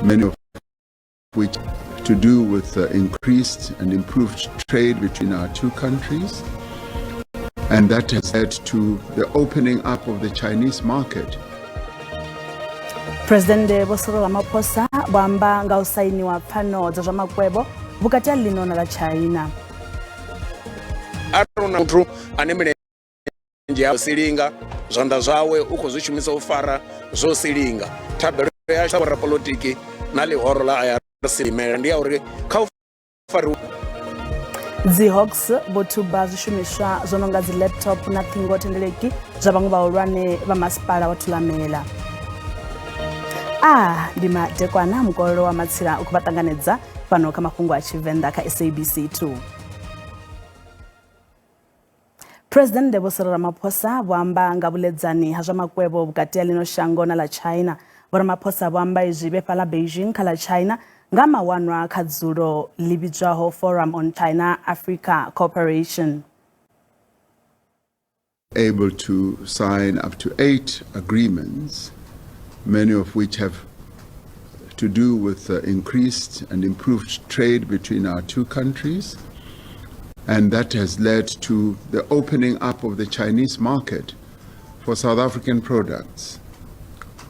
Many of which to do with increased and improved trade between our two countries. And that has led to the opening up of the Chinese market. Presidennde Vho Cyril Ramaphosa vho amba nga u sainiwa pfano dza zwa makwevho vhukati ha ḽino na ḽa China. Arali na muthu ane milenzhe ya silinga, zwanḓa zwawe u khou zwi shumisa u fara zwo silinga, thabelo yashu sa vhorapolotiki na ḽihoro ḽa IRC imela ndi ya uri kha u fariwe. Dzi Hawks vho thuba zwishumiswa zwo no nga dzi laptop na ṱhingothendeleki zwa vhaṅwe vhahulwane vha masipala wa Thulamela. A ndi madekwana, mukololo wa matsila u khou vha ṱanganedza fhano kha mafhungo a Tshivenḓa kha SABC 2. Presidennde Vho Cyril Ramaphosa vho amba nga vhuledzani ha zwa makwevho vhukati ha ḽino shango na ḽa China. Vho Ramaphosa vho amba izwi vhe fhaḽa Beijing kha ḽa China nga mawanwa kha dzulo ḽi vhidzwaho Forum on China Africa Cooperation. Able to sign up to eight agreements, many of which have to do with increased and improved trade between our two countries. And that has led to the opening up of the Chinese market for South African products,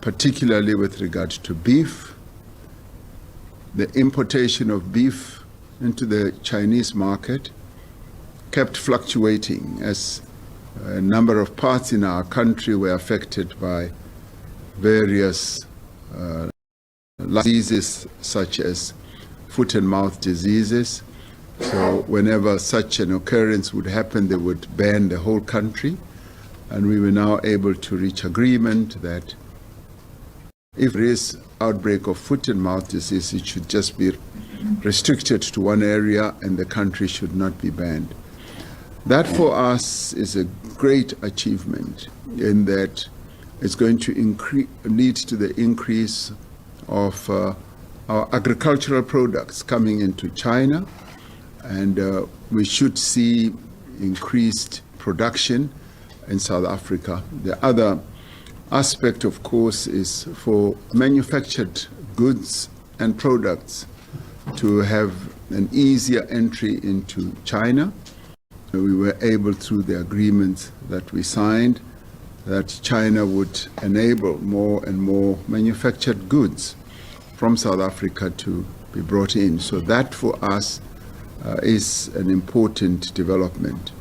particularly with regard to beef. The importation of beef into the Chinese market kept fluctuating as a number of parts in our country were affected by various diseases such as foot and mouth diseases. So whenever such an occurrence would happen, they would ban the whole country. And we were now able to reach agreement that if there is outbreak of foot and mouth disease, it should just be restricted to one area and the country should not be banned. That for us is a great achievement in that it's going to lead to the increase of our agricultural products coming into China, and we should see increased production in South Africa. The other aspect, of course, is for manufactured goods and products to have an easier entry into China. We were able, through the agreements that we signed, that China would enable more and more manufactured goods from South Africa to be brought in. So that for us is an important development.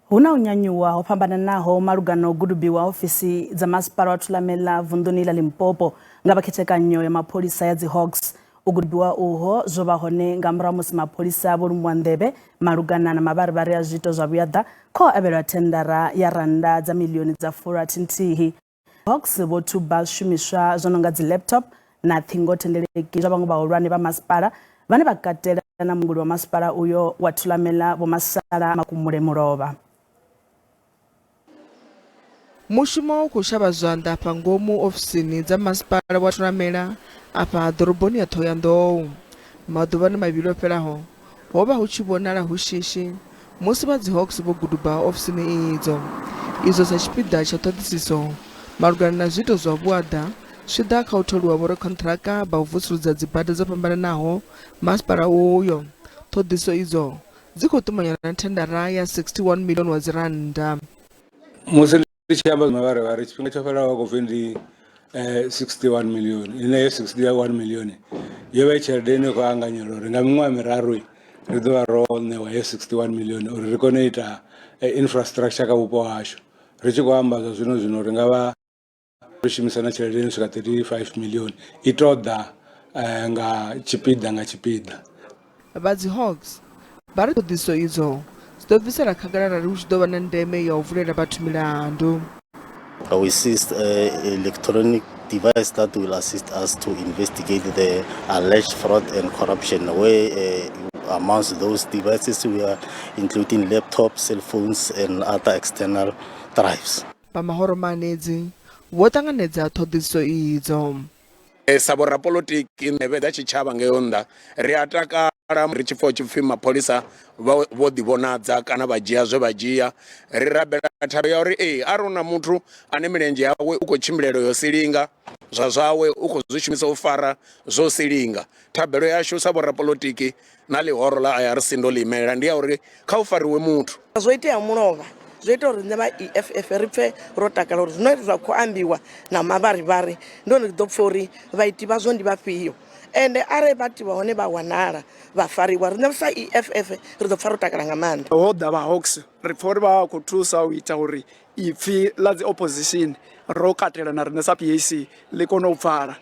Hu na u nyanyuwa ho fhambananaho malugana u gudubiwa ofisi dza masipala wa Thulamela vunḓuni ḽa Limpopo nga vha khethekanyo ya mapholisa ya dzi Hawks. U gudubiwa uho zwo vha hone nga murahu musi mapholisa vho lumiwa nḓevhe malugana na mavharivhari a zwiito zwa vhuyaḓa kha u avhelwa thendara ya rannda dza milioni dza 61. Hawks vho thuba zwishumiswa zwo no nga dzi laptop na ṱhingothendeleki zwa vhaṅwe vhahulwane vha masipala, vhane vha katela na munguli wa masipala uyo wa Thulamela, Vho Masala Makumule Mulovha. Mushumo u khou shavha zwanḓa afha ngomu ofisini dza masipala wa Thulamela afha ḓoroboni ya Ṱhohoyanḓou. Maḓuvhani mavhili o fhelaho ho vha hu tshi vhonala hu shishi musi vha dzi Hawks vho guduba ofisini idzo. Izwo sa tshipiḓa tsha ṱhoḓisiso malugana na zwiito zwa vhuaḓa zwi ḓa kha u tholiwa vhorakonṱhiraka vha u vusuludza dzibada dzo fhambananaho masipala uyo. Ṱhoḓisiso idzo dzi khou ṱumanywa na thendara ya 61 milioni wa dzirannda. Musi ndi tshi amba mavharivhari tshifhinga tsho fhelaho vha khou pfhi ndi 61 million, ine heyo 61 million yo vha i tshelede ine khou anganyelwa uri nga miṅwaha miraru ri ḓo vha ro ṋewa heyo 61 million uri ri kone u ita infrastructure kha vhupo hashu. Ri tshi khou amba zwa zwino zwino ri nga vha ri shumisa na tshelede ino swika 35 million, i tou ḓa nga tshipiḓa nga tshipiḓa. Vha dzi Hawks vha ri ṱhoḓisiso idzo dzi ḓo bvisela khagala arali hu tshi ḓo vha na ndeme ya u vulela vhathu milandu. We seized electronic device that will assist us to investigate the alleged fraud and corruption, where amongst those devices we are including laptops, cell phones and other external drives. Vha mahoro manedzi vho ṱanganedza ṱhoḓisiso idzo. Sa vhorapolotiki, nḓevhe dza tshitshavha ngeyo nnḓa, ri a takala ri tshi pfa hu tshi pfhi mapholisa vho ḓivhonadza kana vha dzhia zwe vha dzhia. Ri rabela. Thabelo ya uri ee, arali hu na muthu ane milenzhe yawe u khou tshimbilelo yo silinga, zwa zwawe u khou zwi shumisa u fara zwo silinga, thabelo yashu sa vhorapolotiki na ḽihoro ḽa IRC ndo ḽi imelela ndi ya uri kha hu fariwe muthu. Zwo itea mulovha zwo ita uri nṋe vha EFF ri pfe ro takala uri zwine zwa khou ambiwa na mavharivhari ndi hone ri ḓo pfha uri vhaiti vhazwo ndi vhafhio, ende arali vhaiti vha hone vha wanala vha fariwa riṋe sa EFF ri ḓo pfha ro takala nga maanḓa. Ho ḓa vha Hawks ri pfha uri vha khou thusa u ita uri ipfhi ḽa dzi opposition ro katela na riṋe sa PAC ḽi kone u pfala.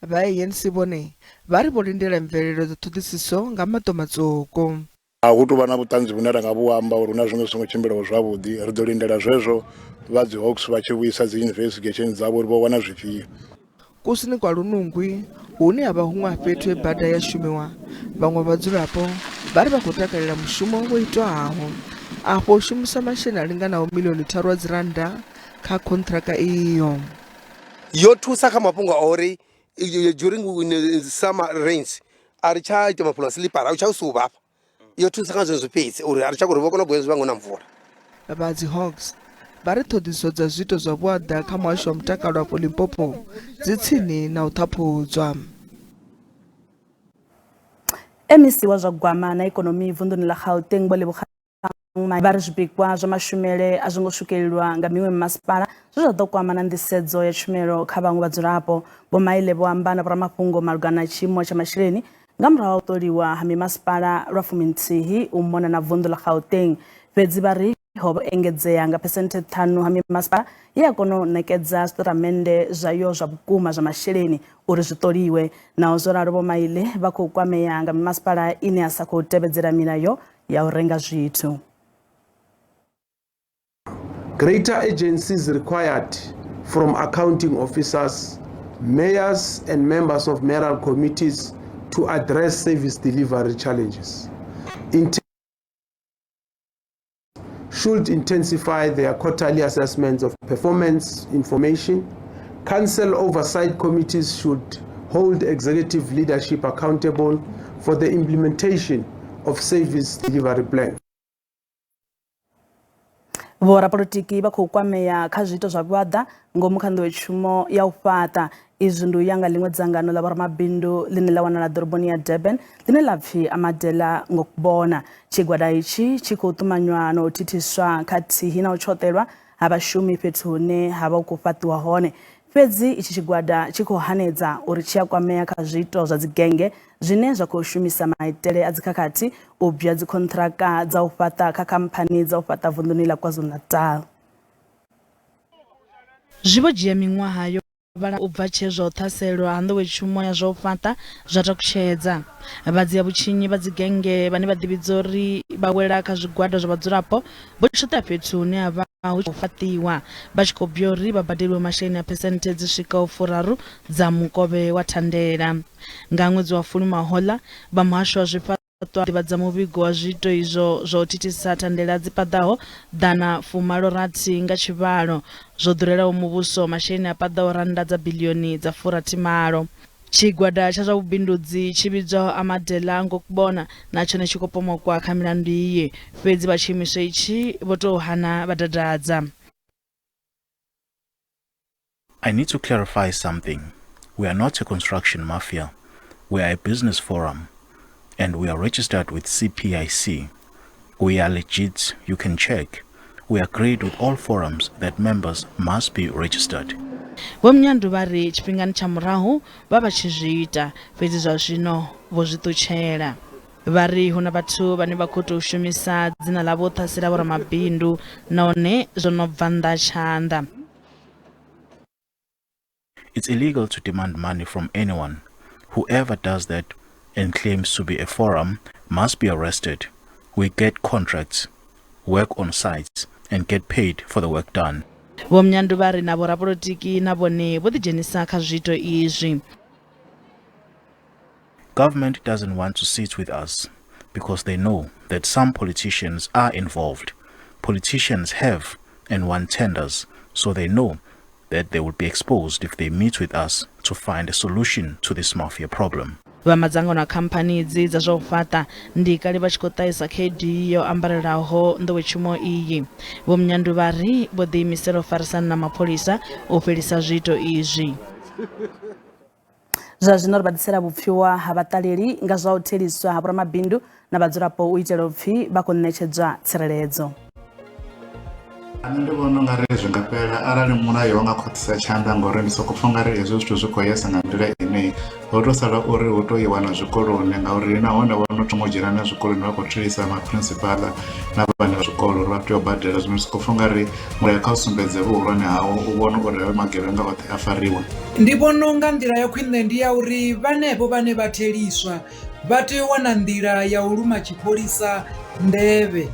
Vha ANC vhone vha ri vho lindela mvelelo dza ṱhoḓisiso nga maṱo matswuku. A hu tou vha na vhuṱanzi vhune ra nga vhu amba uri hu na zwiṅwe zwi songo tshimbilaho zwavhuḓi. Ri ḓo lindela zwezwo vha dzi Hawks vha tshi vhuisa dzi investigation dzavho uri vho wana zwifhio. Kusini kwa Lunungwi, hune ha vha huṅwe ha fhethu he bada ya shumiwa, vhaṅwe vhadzulapo vha ri vha khou takalela mushumo wo itwaho afho u shumiswa masheleni a linganaho miḽioni tharu wa dzirannda kha khonṱhiraka iyo. Yo thusa kha mafhungo a uri during summer rains a ri tsha ita mafhungo a silipara a u tsha suvha hafha. Yo thusa nga zwezwo fhedzi uri a ri tsha uri vho kona u gonya zwivhango na mvula. Vha dzi Hawks vha ri ṱhoḓisiso dza zwiito zwa vhuaḓa kha muhasho wa mutakalo afho Limpopo dzi tsini na u ṱhaphudzwa. MEC wa zwa gwama na ikonomi vunḓuni ḽa Gauteng Vho Lebogang vha ri zwipikwa zwa mashumele a zwo ngo swikelelwa nga miṅwe mimasipala zwe zwa ḓo kwama na nḓisedzo ya tshumelo kha vhaṅwe vhadzulapo. Vho Maile vho amba na vhoramafhungo malugana na tshiimo tsha masheleni nga murahu ha u ṱoliwa ha mimasipala lwa fuminthihi u mona na vunḓu ḽa Gauteng. Fhedzi vha ri ho engedzea nga phesenthe ṱhanu ha mimasipala ye ya kona u ṋekedza zwiṱatamennde zwayo zwa vhukuma zwa masheleni uri zwi ṱoliwe. Naho zwo ralo, Vho Maile vha khou kwamea nga mimasipala ine ya sa khou tevhedzela milayo ya u renga zwithu. Greater agencies required from accounting officers, mayors and members of mayoral committees to address service delivery challenges. Should intensify their quarterly assessments of performance information. Council oversight committees should hold executive leadership accountable for the implementation of service delivery plans. Vhorapolotiki vha khou kwamea kha zwiito zwa vhuaḓa ngomu kha nḓowetshumo ya u fhaṱa. Izwi ndi u ya nga ḽiṅwe dzangano ḽa vhoramabindu ḽine ḽa wanala ḓoroboni ya Durban ḽine ḽa pfi Amadela Ngokubona. Tshigwada itshi tshi khou ṱumanywa na u thithiswa khathihi na u tshoṱelwa ha vhashumi fhethu hune ha vha hu khou fhaṱiwa hone. Fhedzi itshi tshigwada tshi khou hanedza uri tshi a kwamea kha zwiito zwa dzigenge zwine zwa khou shumisa maitele a dzikhakhathi u bya dzikhonṱhiraka dza u fhaṱa kha khamphani dza u fhaṱa vunḓuni ḽa KwaZulu-Natal. Zwi vho dzhia miṅwaha yo vhala u bva tshe zwa u ṱhaselwa ha nḓowetshumo ya zwa u fhaṱa zwa takutshedza. Vhadzia vhutshinyi vha dzigennge vhane vha ḓivhidza uri vha wela kha zwigwada zwa vhadzulapo vho tshoṱela fhethu hune ha vha hu tshi khou fhaṱiwa vha tshi khou bya uri vha badeliwe masheleni a phesenthe dzi swikaho furaru dza mukovhe wa thandela. Nga ṅwedzi wa Fulwi mahoḽa, vha muhasho wa zwifhaṱwa ḓivhadza muvhigo wa zwiito izwo zwa u thithisa thandela dzi paḓaho ḓana fumalo rathi nga tshivhalo, zwo ḓurelaho muvhuso masheleni a paḓaho rannda dza biḽioni dza furathi malo. Tshigwada tsha zwa vhubindudzi tshi vhidzwaho Amadela Ngokubona na tshone tshi khou pomokwa kha milandu iyi, fhedzi vha tshiimiswa itshi vho tou hana vha dadadza. I need to clarify something. We are not a construction mafia. We are a business forum and we are registered with CPIC. We are legit, you can check. We agreed with all forums that members must be registered. Vho Mnyandu vha ri tshifhingani tsha murahu vha vha tshi zwi ita, fhedzi zwa zwino vho zwi ṱutshela. Vha ri hu na vhathu vhane vha khou tou shumisa dzina ḽavho u ṱhasela vhoramabindu nahone zwo no bva nnḓa ha tshanḓa. It's illegal to demand money from anyone. Whoever does that and claims to be a forum must be arrested. We get contracts, work on sites and get paid for the work done. Vho Mnyandu vha ri na vhorapolotiki na vhone vho ḓidzhenisa kha zwiito izwi. Government doesn't want to sit with us because they know that some politicians are involved. Politicians have and want tenders, so they know that they will be exposed if they meet with us to find a solution to this mafia problem. Vha madzangano a khamphani idzi dza zwa u fhaṱa ndi kale vha tshi khou ṱahisa khaedu yo ambarelaho nḓowetshumo iyi. Vho Mnyandu vha ri vho ḓiimisela u farisana na mapholisa u fhelisa zwiito izwi. Zwa zwino ri vha ḓisela vhupfiwa ha vhaṱaleli nga zwa u theliswa ha vhoramabindu na vhadzulapo u itela u pfhi vha khou ṋetshedzwa tsireledzo. Nṋe ndi vhona ungari zwi nga fhela arali mulayo wa nga khwaṱhisa tshanḓa ngori ndi soko pfha ungari hezwi zwithu zwi khou yesa nga nḓila ine ho to sala uri hu to iwa na zwikoloni ngauri nahone vho no thoma u dzhena na zwikoloni vha khou thelisa maphurisipaḽa na vhane vha zwikolo uri vha tea u badela zwino ndi soko pfha ungari mulayo kha u sumbedze vhuhulwane hawo u vhone uri hayo magevhenga oṱhe a fariwe. Ndi vhona unga nḓila ya khwine ndi ya uri vhanevho vhane vha theliswa vha tea u wana nḓila ya u luma tshipholisa nḓevhe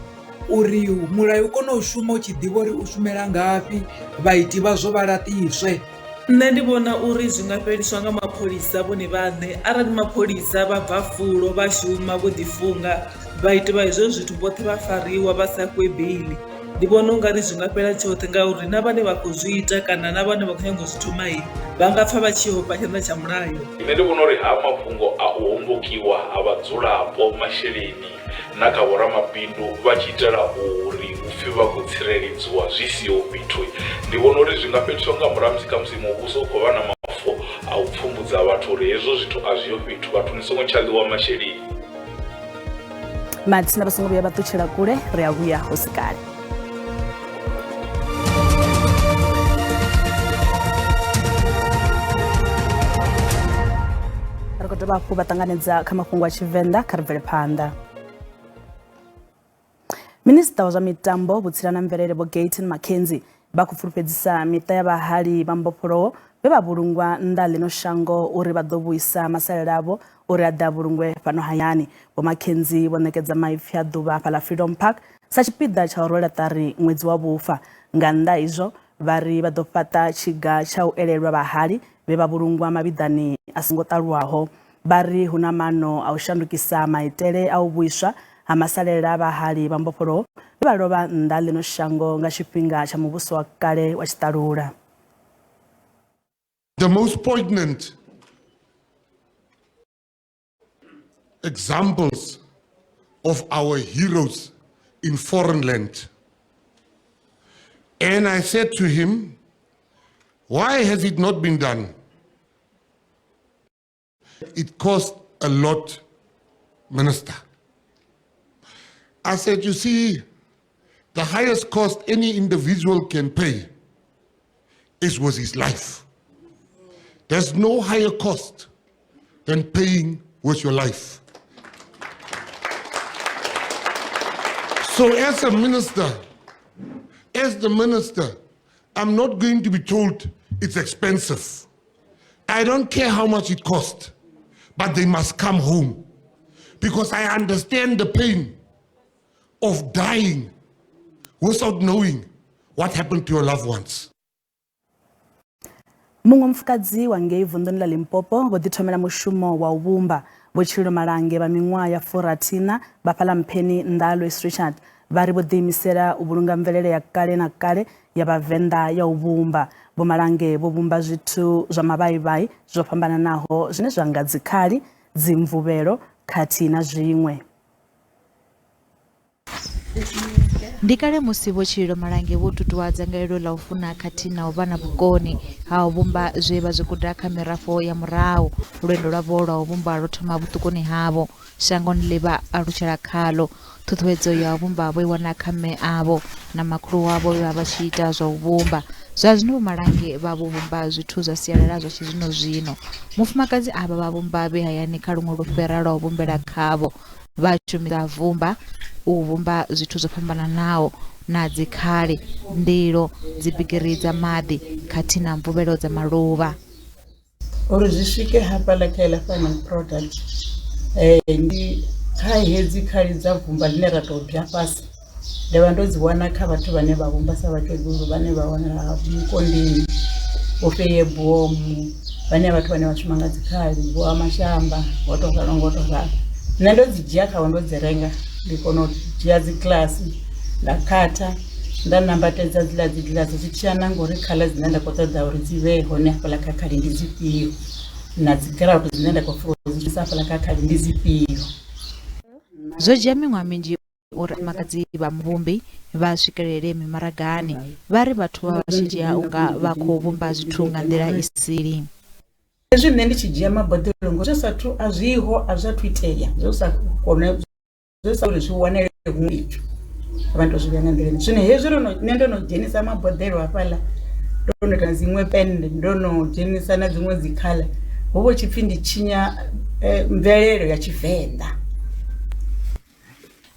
uri mulayo u kone u shuma u tshi ḓivha uri u shumela ngafhi vhaiti vhazwo vha laṱiswe. Nṋe ndi vhona uri zwi nga fheliswa nga mapholisa vhone vhaṋe arali mapholisa vha bva fulo vha shuma vho ḓi funga vhaiti vha hezwo zwithu vhoṱhe vha fariwa vha sa fhiwe beiḽi ndi vhona ungari zwi nga fhela tshoṱhe ngauri na vhane vha khou zwi ita kana na vhane vha khou nyanga u zwi thoma vha nga pfha vha tshi ofha tshanḓa tsha mulayo. Nṋe ndi vhona uri haya mafhungo a u hombokiwa ha vhadzulapo masheleni na kha vhoramabindu vha tshi itela uri hu pfhi vha khou tsireledziwa zwi siho fhethu, ndi vhona uri zwi nga fheliswa nga murahu ha musi khamusi muvhuso u khou vha na mafulo a u pfhumbudza vhathu uri hezwo zwithu a zwiho fhethu, vhathu ni songo tsha ḽiwa masheleni. Mathina vha songo vhuya vha ṱutshela kule, ri a vhuya hu si kale. Ri khou dovha hafhu vha ṱanganedza kha mafhungo a Tshivenḓa, kha ri bvele phanḓa. Minisiṱa wa zwa mitambo, vhutsila na mvelele Vho Gayton McKenzie vha khou fulufhedzisa miṱa ya vhahali vha mbofholowo vhe vha vhulungwa nnḓa ḽino shango uri vha ḓo vhuisa masalela avho uri a ḓe a vhulungwe fhano hayani. Vho McKenzie vho ṋekedza maipfi a ḓuvha fhaḽa Freedom Park sa tshipiḓa tsha u rwela ṱari ṅwedzi wa vhufa. Nga nnḓa izwo, vha ri vha ḓo fhaṱa tshiga tsha u elelwa vhahali vhe vha vhulungwa mavhiḓani a songo ṱalwaho. Vha ri hu na maano a u shandukisa maitele a u vhuiswa ha masalela a vhahali vha mbofholowo vhe vha lovha nnḓa ḽino shango nga tshifhinga tsha muvhuso wa kale wa tshiṱalula. The most poignant examples of our heroes in foreign land. And I said to him, why has it not been done? It cost a lot, Minister. I said, you see, the highest cost any individual can pay is with his life. There's no higher cost than paying with your life. So as a minister, as the minister, I'm not going to be told it's expensive. I don't care how much it costs, but they must come home because I understand the pain of dying without knowing what happened to your loved ones. Muṅwe mufumakadzi wa ngei vunḓuni ḽa Limpopo vho ḓithomela mushumo wa u vhumba. Vho Tshililo Malange vha miṅwaha ya 64 vha fhaḽa Mpheni nnḓa ha Louis Richard vha ri vho ḓiimisela u vhulunga mvelele ya kale na kale ya Vhavenḓa ya u vhumba. Vho Malange vho vhumba zwithu zwa mavhaivhai zwo fhambananaho zwine zwa nga dzikhali, dzimvuvhelo khathihi na zwiṅwe. Ndi kale musi Vho Tshililo Malange vho tutuwa dzangalelo ḽa u funa khathihi na u vha na vhukoni ha u vhumba zwe vha zwi guda kha mirafho ya murahu. Lwendo lwavho lwa u vhumba lwo thoma vhuṱukuni havho shangoni ḽe vha alutshela khaḽo. Ṱhuṱhuwedzo ya u vhumba vho i wana kha mme avho na makhulu wavho vhe vha vha tshi ita zwa u vhumba. Zwa zwino Vho Malange vha vho vhumba zwithu zwa sialala zwa tshizwinozwino. Mufumakadzi avha vha vhumba vhe hayani kha luṅwe lufhera lwa u vhumbela khavho. Vha shumisa vumba u vhumba zwithu zwo fhambananaho na dzikhali, ndilo, dzibigiri dza maḓi khathihi na mvuvhelo dza maluvha. Uri zwi swike hafhaḽa kha iḽa final product ndi kha hedzi khali dza vumba ḽine ra tou bya fhasi nda vha ndo dzi wana kha vhathu vhane vha vhumba sa vhakegulu vhane vha wanala Mukondini, vho Feyeboom, vhane vhathu vhane vha shuma nga dzikhali vho Mashamba ngo to ralo ngo to ralo. Nṋe ndo dzi dzhia khavho ndo dzi renga ndi kona u dzhia dzi kiḽasi nda khatha nda nambatedza dziḽa dzi giḽasi zwi tshiya na ngori khaḽa dzine nda khou ṱoḓa uri dzi vhe hone hafhaḽa kha khali ndi dzifhio. na dzi girafu dzine nda khou funa u dzi shumisa hafhaḽa kha khali ndi dzifhio. Zwo dzhia miṅwaha minzhi uri vhafumakadzi vha muvhumbi vha swikelele mimaragani. Vha ri vhathu vha vha tshi dzhia u nga vha khou vhumba zwithu nga nḓila i sili. Hezwi nṋe ndi tshi dzhia maboḓelo ngo zwi sathu a zwiho a zwi athu itea zwo sa kone zwo sa uri zwi wanale huṅwe fhethu vha to zwi vhea nga nḓila ine zwino hezwi ro no nṋe ndo no dzhenisa maboḓelo hafhaḽa ndo no ita dziṅwe pennde ndo no dzhenisa na dziṅwe dzi khaḽa hu vho tshipfi ndi tshinya mvelelo ya tshivenḓa.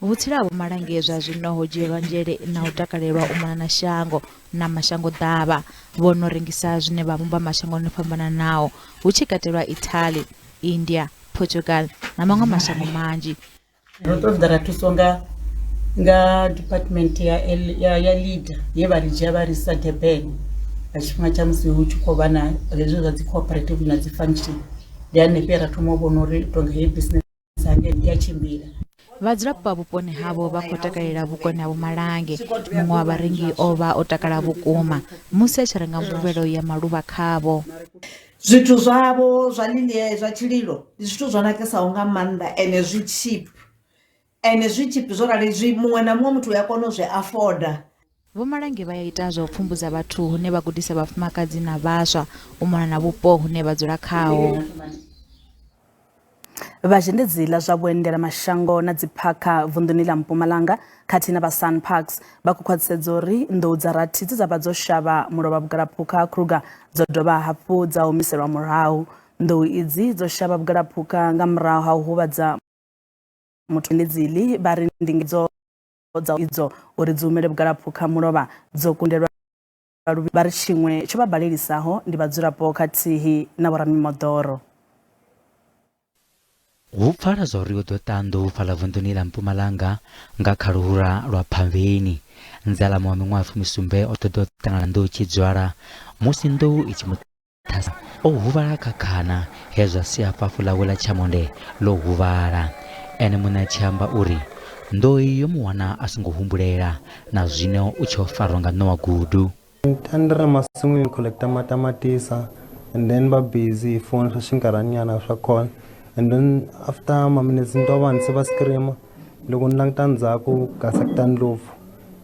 Vhutsila ha Vho Malange zwa zwino ho dzhielwa nzhele na u takalelwa u mona na shango na mashango ḓavha. Vho no rengisa zwine vha vhumba mashangoni o fhambananaho hu tshi katelwa Italy, India, Portugal na maṅwe mashango manzhi. Ro ṱoḓa ra thuswa nga nga department ya ya, ya leader ye vha ri dzhia vha ri isa Durban nga tshifhinga tsha musi hu tshi khou vha na hezwi zwa dzi cooperative na dzi function ndi hanefho he ra thoma u vhona uri tonga heyi business hangei i a tshimbila. Vhadzulapo vha vhuponi havho vha khou takalela vhukoni ha Vho Malange. Muṅwe wa vharengi o vha o takala vhukuma musi a tshi renga mvuvhelo ya maluvha khavho. Zwithu zwavho zwa ḽilie zwa tshililo ndi zwithu zwo nakesaho nga maanḓa ende zwi cheap ende zwi cheap zwo rali zwi muṅwe na muṅwe muthu u a kona u zwi afoda. Vho Malange vha ya ita zwa u pfumbudza vhathu hune vha gudisa vhafumakadzi na vhaswa u mona na vhupo hune vha dzula khaho. Vha zhendedzi ḽa zwa vhuendela mashango na dziphakha vunḓuni ḽa Mpumalanga khathihi na vha SANParks vha khou khwaṱhisedza uri nḓou dza rathi dze dza vha dzo shavha mulovha vhugalaphukha ha Kruger dzo dovha hafhu dza humiselwa murahu. Nḓou idzi dzo shavha vhugalaphukha nga murahu ha u huvhadza muthu. Zhendedzi vha ri ndingedzo dza idzo uri dzi humele vhugalaphukha mulovha dzo kundelwa luvhi. Vha ri tshiṅwe tsho vha balelisaho ndi vhadzulapo khathihi na vhoramimoḓoro. Hu pfala zwa uri hu ḓo ṱaha nḓou fhaḽa vunḓuni ḽa Mpumalanga nga kha luhura lwa Phamveni. Nzalama wa miṅwaha ya fumisumbe o ṱoḓa u ṱangana na nḓou i tshi dzwala musi nḓou i tshi mu ṱhasa. O huvhala kha khana he zwa sia fhafhu ḽawe ḽa tshamonde ḽo huvhala. Ene muṋe a tshi amba uri nḓou yo mu wana a songo humbulela, na zwino u tshe o farwa nga ṋowa gudu. A ni ri masin'wini ni collect-a matamatisa and then va busy hi foni swa xinkarhanyana swa call and then after ma minutes ni twa vanhu se va scream loko ni languta ndzhaku ka se ku ta ndlopfu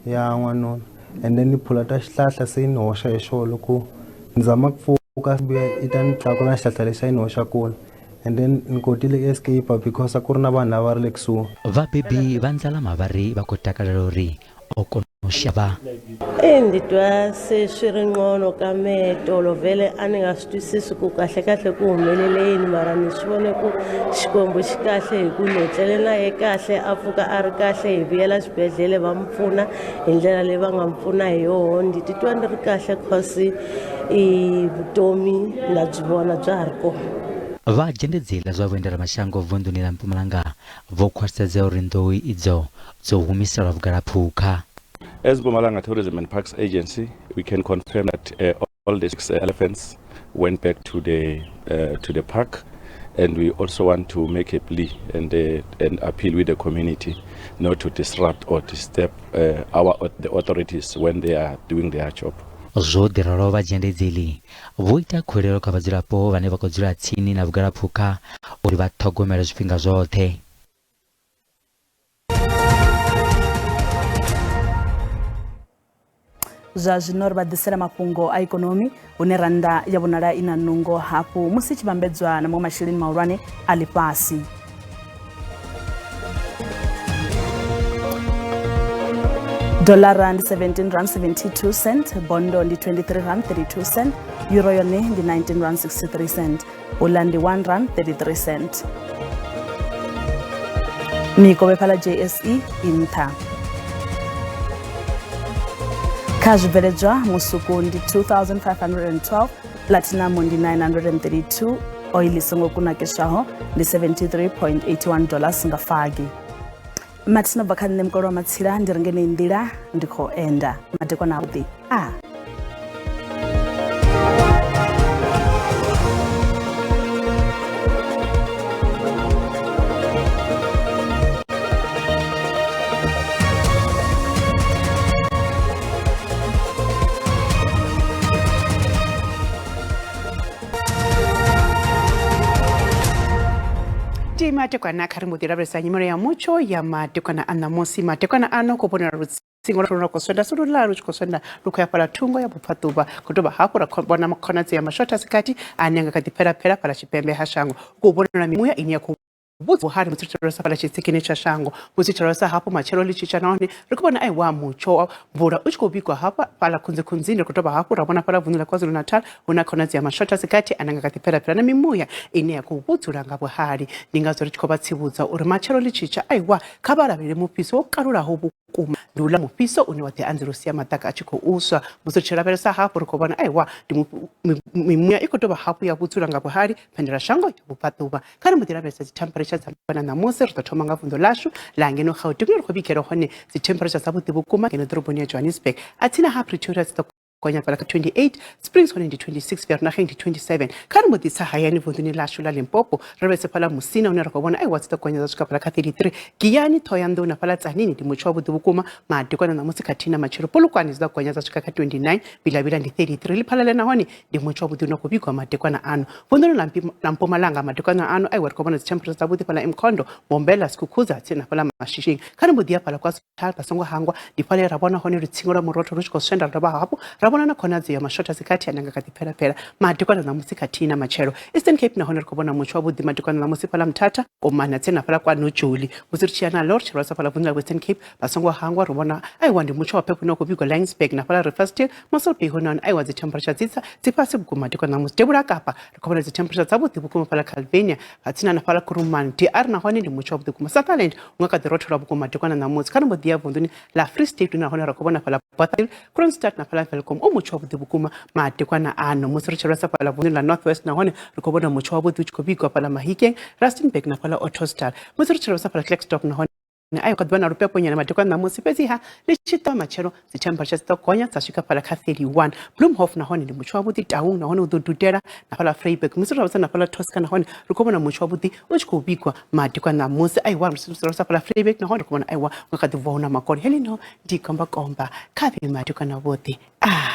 ya n'wanuna and then ni phula ta xihlahla se yi ni hoxa hi xona loko ni zama ku pfuka vuya yi ta ni tlakula xihlahla lexi a yi ni hoxa kule and then ni kotile ku escape because a ku ri na vanhu lava ri le kusuhi. Vhabebi vha Ndzalama vha ri vha khou takalela uri o kona u shavha. E ndzi twa se swi ri ngcono ka mehe tolo vhele a ni nga swi twisisi ku kahlekahle ku humelele yini mara ni swi vone ku Xikwembu xi kahle hi ku ni etlele na ye kahle a pfuka a ri kahle hi vuyela xibedhlele va mi pfuna hi ndlela leyi va nga mi pfuna hi yoho ndzi titwa ni ri kahle cause i vutomi na byi vona bya ha ri kona. Vha dzhendedzi ḽa zwa vhuendelamashango vunḓuni ḽa Mpumalanga vho khwaṱhisedza uri nḓou idzo dzo humiselwa vhugalaphukha. As Mpumalanga Tourism and Parks Agency, we can confirm that all the 6 elephants went back to the to the park, and we also want to make a plea and and appeal with the community not to disrupt or disturb our the authorities when they are doing their job. Zwo ḓi ralo vha dzhendedzi iḽi vho ita khuwelelo kha vhadzulapo vhane vha khou dzula tsini na vhugalaphukha uri vha ṱhogomele zwifhinga zwoṱhe. Zwa zwino ri vha ḓisela mafhungo a ikonomi hune rannda ya vhonala i na nungo hafhu musi i tshi vhambedzwa na maṅwe masheleni mahulwane a ḽifhasi. Dolara ndi 17 rand 72 cent, bondo ndi 23 rand 32 cent, euro yone ndi 19 rand 63 cent, pula ndi 1 rand 33 cent. Mikovhe fhaḽa JSE i nṱha. Kha zwibveledzwa musuku ndi 2512, platinum ndi 932, oil i songo kunakiswaho ndi 73.81 dollars nga fagi. Mathina bva kha nṋe mukolo wa matsila ndi ri ngenei nḓila ndi khou enda madekwana avhuḓi a. Madekwana kha ri mbo ḓi lavhelesa nyimelo ya mutsho ya madekwana a ṋamusi. Madekwana ano khou vhonala lutsingo lwa khou swenda sulula lu tshi khou swenda lu khou ya fhaḽa thungo ya vhubvaḓuvha. Khou dovha hafhu ra vhona khonadzeo ya mashotha a si gathi ane a nga kha ḓi fhela-fhela fhaḽa tshipembe ha shango. Hu khou vhonala mimuya ine ya khou vhudza vhuhali musi ri tshi lavhelesa fhaḽa tshiṱikini tsha shango. Musi ri tshi lavhelesa hafhu matshelo ḽi tshi tsha nahone ri khou vhona aiwa mutsho wa mvula u tshi khou vhigwa hafha fhaḽa khunzikhunzini. Ri khou dovha hafhu ra vhona fhaḽa vunḓu ḽa KwaZulu-Natal hu na khonadzeo ya mashotha a si gathi ane a nga kha ḓi fhela-fhela na mimuya ine ya khou vhudzula nga vhuhali. Ndi ngazwo ri tshi khou vha tsivhudza uri matshelo ḽi tshi tsha aiwa kha vha lavhelele mufhiso wo kalulaho vhukuma. Ndi uḽa mufhiso une wa ḓi anzela u sia maḓaka a tshi khou swa. Musi ri tshi lavhelesa hafhu ri khou vhona aiwa ndi mimuya i khou dovha hafhu ya vhudzula nga vhuhali phendelashango ya vhubvaḓuvha. Kha ri mbo ḓi lavhelesa dzi temperature dza na ṋamusi. Ri ḓo thoma nga vunḓu ḽashu ḽa ngeno Gauteng hune ri khou vhigela hone dzi temperature dzavhuḓi vhukuma ngeno ḓoroboni ya Johannesburg. Atsina ha Pretoria dzi ḓo gonya fhala kha 28, Springs hone ndi 26, Vereeniging ndi 27. Kha ri mbo ḓi tsa hayani vunḓuni ḽashu ḽa Limpopo ri lavhelese fhaḽa Musina hune ra khou vhona aiwa dzi ḓo gonya dza swika fhaḽa kha 33. Giyani, Thohoyandou na fhaḽa Tzaneen ndi mutsho wavhuḓi vhukuma madekwana ṋamusi khathihi na matshelo. Polokwane dzi ḓo gonya dza swika kha 29, Vilavila ndi 33. Lephalale nahone ndi mutsho wavhuḓi une wa khou vhigwa madekwana ano. Vunḓuni ḽa Mpumalanga madekwana ano aiwa ri khou vhona dzi temperature dzavhuḓi fhaḽa Mkhondo, Mbombela, Skukuza tsini na fhaḽa Mashishing. Kha ri mbo ḓi ya fhaḽa KwaZulu-Natal vha songo hangwa ndi fhaḽa he ra vhona hone lutsingo lwa murotho lu tshi khou swenda ra dovha hafhu ra vhona na khonadzeo ya mashotha a si gathi ane a nga kha ḓi fhela-fhela madekwana ṋamusi khathihi na matshelo. Eastern Cape nahone ri khou vhona mutsho wavhuḓi madekwana ṋamusi fhaḽa Mthatha, Komana tsini na fhaḽa kwa Nojoli. Musi ri tshi ya naḽo ri tshi lavhelesa fhaḽa vunḓuni ḽa Western Cape vha songo hangwa ri vhona aiwa ndi mutsho wa phepho une wa khou vhigwa Laingsburg na fhaḽa Riversdale, Mossel Bay hone hone aiwa dzi temperature dzi tsa dzi fhasi vhukuma madekwana ṋamusi. Devhula Kapa ri khou vhona dzi temperature dzavhuḓi vhukuma fhaḽa Calvinia tsini na fhaḽa Kuruman DR nahone ndi mutsho wavhuḓi vhukuma. Sutherland hu nga kha ḓi rothola vhukuma madekwana ṋamusi. Kha ri mbo ḓi ya vunḓuni ḽa Free State hune nahone ra khou vhona fhaḽa Bothaville, Kroonstad na fhaḽa Welkom u mutsho wavhuḓi vhukuma madekwana ano. Musi ri tshi lavhelesa fhaḽa vunḓuni ḽa North West nahone ri khou vhona mutsho wavhuḓi u tshi khou vhigwa fhaḽa Mahikeng, Rustenburg na fhaḽa Ottosdal. Musi ri tshi lavhelesa fhaḽa Klerksdorp nahone a kha ḓivha na lupepho nyana madekwana ṋamusi fhedziha ḽi tshi ṱwa matshelo dzi temperature dzi ḓo gonya dza swika fhaḽa kha 31. Bloemhof nahone ndi mutsho wavhuḓi, Taung nahone u ḓo dudela na fhaḽa Vryburg. Musi ri lavhelesa na fhaḽa Tosca nahone ri khou vhona mutsho wavhuḓi u tshi khou vhigwa madekwana ṋamusi. Aiwa ri lavhelesa fhaḽa Vryburg nahone ri khou vhona aiwa nga kha ḓi bva hu na makole. Heḽino ndi kombakomba kha vhe madekwana vhuḓi. Ah.